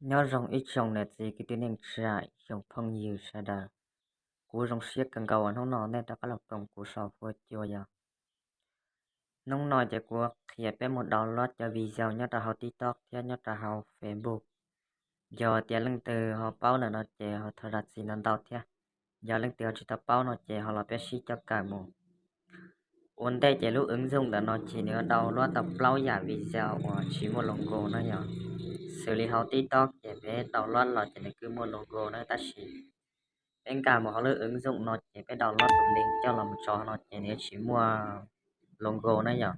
Nyob zoo ib tsoom niam txiv kwv tij neej tsa, ib tsoom phooj ywg sawv daws. Kuv zoo siab kawg nkaus uas hnub no nej rov qab los koom kuv saum huab cua yog. Hnub no ces kuv qhia peb mus download cov video nyob rau hauv TikTok thiab nyob rau hauv Facebook. Yog tias leej twg ho paub ntawm no ces ho thov zam txim ntau ntau thiab. Yog leej twg ho tsis tau paub no ces ho los peb sib coj kawm mus. Ua ntej ces lub ứng dụng ntawm no ces nws download tau plaub yam video uas tsis muaj logo na yog. Xws li hauv TikTok ces peb download los ces nws kuj muaj logo na, tab sis peb nkag mus hauv lub ứng dụng no ces peb download tus link coj los mus tso no ces nws tsis muaj logo na yog.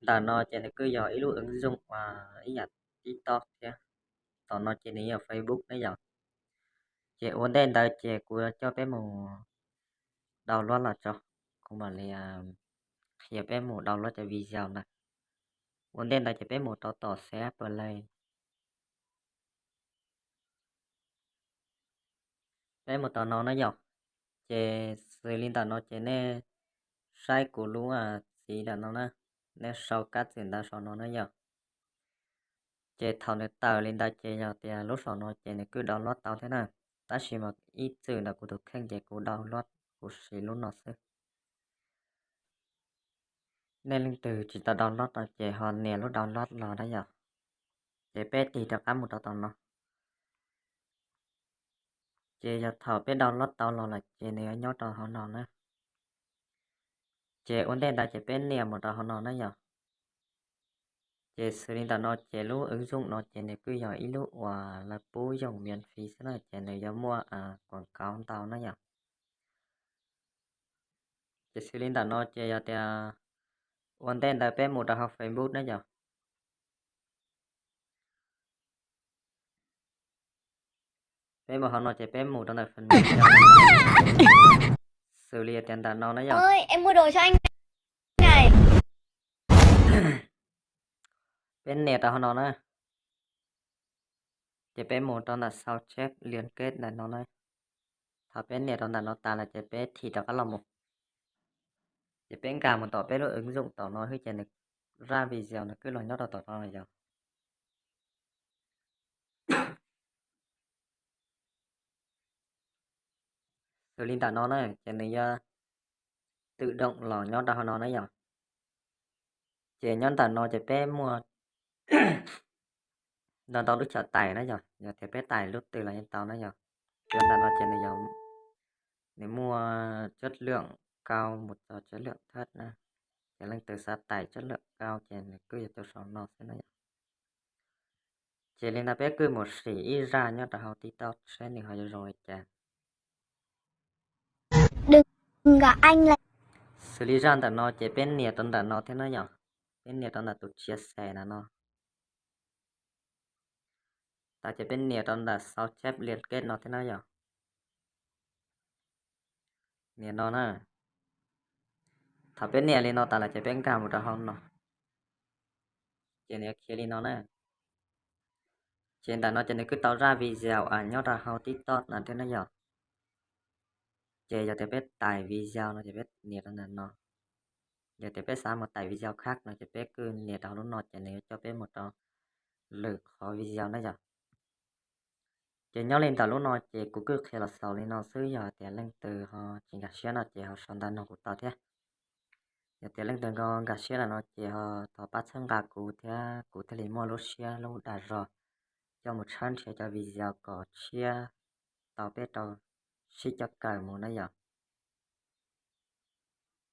Ntawm no ces nws kuj yog ib lub ứng dụng uas ib yam TikTok thiab. Tom no ces nws yog Facebook na yog. Ces ua ntej ntawd ces kuv coj peb mus download los tso, kuv mam li qhia peb mus download cov video na. Ua ntej ntawd ces peb mus rau tom CH Play. Peb mus tom no na yog. Ces xws li ntawm no ces nej saib kuv lub txiv ntawm no na, nej sau kab txwm ntawd saum no na yog. Ces thaum nws tawm li ntawd ces yog tias lub saum no ces nws kuj download tau thiab na, tab sis mas ib txwm ntawm kuv tus kheej ces kuv download kuv siv lub no xwb. Nej leej twg tsis tau download no ces ho nias lub download los na yog. Ces peb tig rov qab mus rau tom no. Ces yog thaum peb download tau los lawm ces nws yuav nyob rau hauv no na. Ces ua ntej ntawd ces peb nias mus rau hauv no na yog. Ces xws li ntawm no ces lub ứng dụng no ces nws kuj yog ib lub uas lawv pub yoom miễn phí xwb na, ces nws yuav muaj quảng cáo ntau na yog. Ces xws li ntawm no ces yog tias ua ntej ntawd peb mus rau hauv Facebook na yog. Peb mus hauv no ces peb mus rau ntawm phần mềm. Xws li tias ntawm no na yog. Peb nias rau hauv no na. Ces peb mus rau ntawm sao chép liên kết ntawm no na. Thaum peb nias rau ntawm no tas lawm ces peb thim rov qab los mus. Ces peb nkag mus tom peb lub ứng dụng tom no xwb ces nws zaj video nws kuj los nyob rau tom no yog. Xws li ntawm no na ces nws yuav tự động los nyob rau hauv no na yog. Ces nyob ntawm no ces peb muaj ntau ntau lub chav tais na yog, yog tias peb tais lub twg los yeej tau na yog. Ces ntawm no ces nws yog, nws muaj chất lượng cao mus txog chất lượng thấp na. Ces leej twg xav tais chất lượng cao ces nws kuj yog rau saum no xwb na yog. Ces li ntawd peb kuj mus sim ib zaj nyob rau hauv TikTok seb nws ho yuav zoo li cas. Xws li zaj ntawm no ces peb nias rau ntawm no thiab na yog. Peb nias rau ntawm tus chia sẻ ntawm no. Tas ces peb nias rau ntawm sao chép liên kết no thiab na yog. Nias no na. Thaum peb nias li no tas lawm ces peb nkag mus rau hauv no. Ces nws yuav khiav li no na. Ces ntawm no ces nws kuj tau zaj video uas nyob rau hauv TikTok no thiab na yog. Ces yog tias peb tais video no ces peb nias rau ntawm no. Yog tias peb xav mus tais video khác no ces peb kuj nias rau hauv lub no ces nws yuav coj peb mus rau lwm qhov video na yog. Ces nyob li ntawm lub no ces kuv kuj qhia los xaus li no xwb, yog tias leej twg ho tsis nkag siab no ces ho sau ntawv nug kuv tau thiab. Yog tias leej twg ho nkag siab lawm no ces ho thov pab txhawb nqa kuv thiab kuv thiaj li muaj lub siab lub dag zog coj mus tshawb nrhiav cov video kom tshiab tau peb rau sib coj kawm mus na yom.